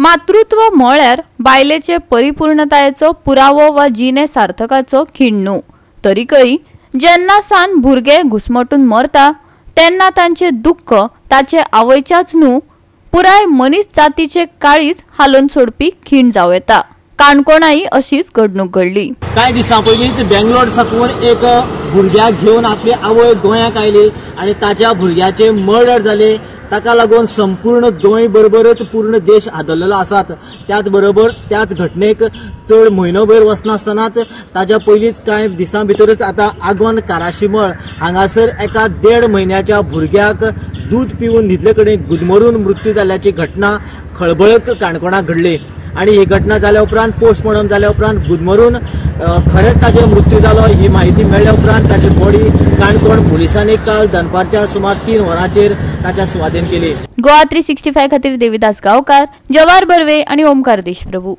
मातृत्व म्हळ्यार बायलेचे परिपूर्णतायेचो पुरावो वा जिणे सार्थकाचो खीण न्हू, तरीकय जेन्ना सान भुरगे घुस्मटून मरता तेन्ना तांचे दुख्ख ताचे आवयच्याच न्हू पुराय मनीस जातीचे काळीज हालोवन सोडपी खीण जावं येता. काणकोणाय अशीच घडणूक घडली. कांय दिसां पयलींच बेंगलोर साकून एक भुरग्याक घेवन आपली आवय गोंयाक आयली आनी ताच्या भुरग्याचे मर्डर जाले. ताका लागून संपूर्ण गोंय बरोबरच पूर्ण देश हादरलेलो आसात. त्याच बरोबर त्याच घटनेक चड म्हयनोभर वचनासतनाच ताच्या पयलींच कांय दिसां भितरच आतां आगोंद काराशिमळ हांगासर एका 1.5 म्हयन्याच्या भुरग्याक दूद पिवन न्हिदले कडेन गुदमरून मृत्यू जाल्ल्याची घटना खळबळक काणकोणाक घडली. आनी ही घटना जाल्या उपरांत पोस्टमॉर्टम जाल्या उपरांत गुदमरून खरेंच ताजो मृत्यू जालो ही म्हायती मेळ्ळ्या उपरांत ताची बॉडी काणकोण पुलिसांनी काल दनपारच्या सुमार 3 वरांचेर ताच्या सुवादीन केली. गोवा 365 खातीर देवीदास गांवकार, जवाहर बर्वे आनी ओमकार देशप्रभू.